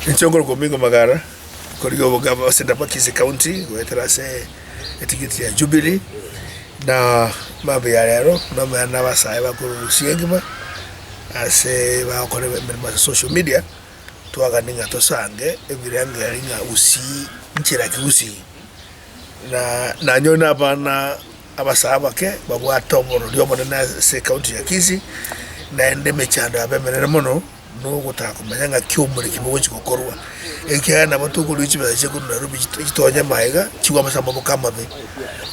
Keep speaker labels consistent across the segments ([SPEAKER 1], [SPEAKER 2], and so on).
[SPEAKER 1] Inche nkorokwa Omingo Magara, nkorigia obogava ase bwa Kisii County goetera ase etikiti ya Jubilee, na mambia ya rero nomanyete na abasae bakorwa Gusii engima ase bagokora emeremo ase social media, twagania ng'a tosange ebirengererio ng'a Gusii nchera ki Gusii. Na nanyore na abana abasae abake babwate oborori obonene ase ecounty ya Kisii, naende emechando yabo emenene mono. Nogotaka komanya ng'aki omoriki bogochia gokorwa, ekiagera nabo tokorua chibesa chia korwa Nairobi chitonye magega chigwe ase amaboko amabe.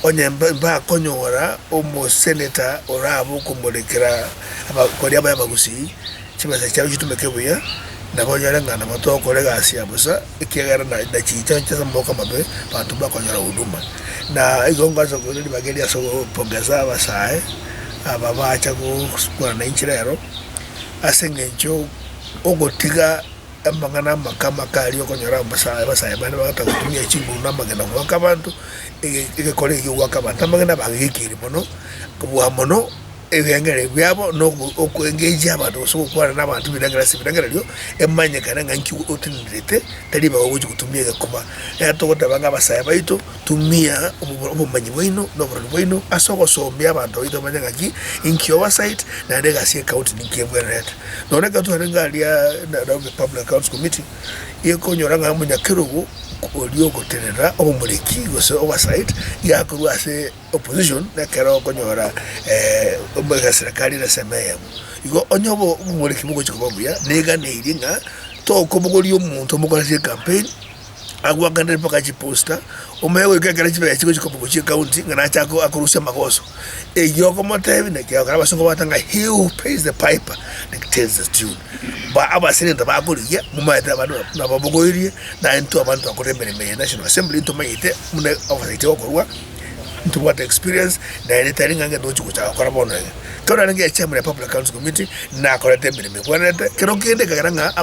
[SPEAKER 1] Onye mbakonyora omoseneta orabe okomorekera abakori abaye abagusii, chibesa chiabo chitumeke buya, nabo onyore ng'a nabo togokora egasi ya bosa, ekiagera nachicha ase amaboko amabe, abanto mbakonyora huduma. Na igo ngoansa koira ribaga eri ase ogopongeza abasae aba bacha gokwana nainche rero. Ase engencho ogotiga amang'ana amake amake aria okonyora abasae bande bagotaka gotumia chinguru na amagena goaka abanto, egekora ekio goaka abanto amagena bagekeire mono, kobua mono ebirengererio biabo na okoengage abanto gose gokwana na abanto ebirengererio ase ebirengererio, emanyekane ng'a inki otenenerete tari ribaga ogochia gotumia egekoba. Ekero togoteba ng'a abasae baito. Tumia obomanyi bwaino na oborori bwaino ase ogosomia abanto baito bamanye ng'aki inki oversight naende egasi y'ecounty ninki ebwenerete. Nonya ekero twarenge aria Nairobi Public Accounts Committee, gekonyora ng'a omonyakerogo oria ogotenenera obomoreki gose oversight iga akorwa ase opposition ekero okonyora eserekari ere ensemo eyemo. Igo onye obomoreki bogochia koba buya, neganeirie ng'a tokobogoria omonto omokoreti ecampaign. Agwakanire mpaka chiposta, omanye goika ekero chibesa chigochi koba gochia ecounty ng'a nache akorusia amagoso. Eyio okomotebia naki agokora abasongo bagoteba ng'a he who pays the piper dictates the tune. Ba abaseneta bakorigia momanyete abande nababogoirie naye intwe abande twakorire emeremo eye National Assembly ntomanyete buna oversight egokorwa, ntobwate experience naende tari ng'a ngento togochi gochaka gokora bono iga. Ekero narenge echairman ya Public Accounts Committee, nakorete emeremo ebwenerete, kero kende ekagera ng'a.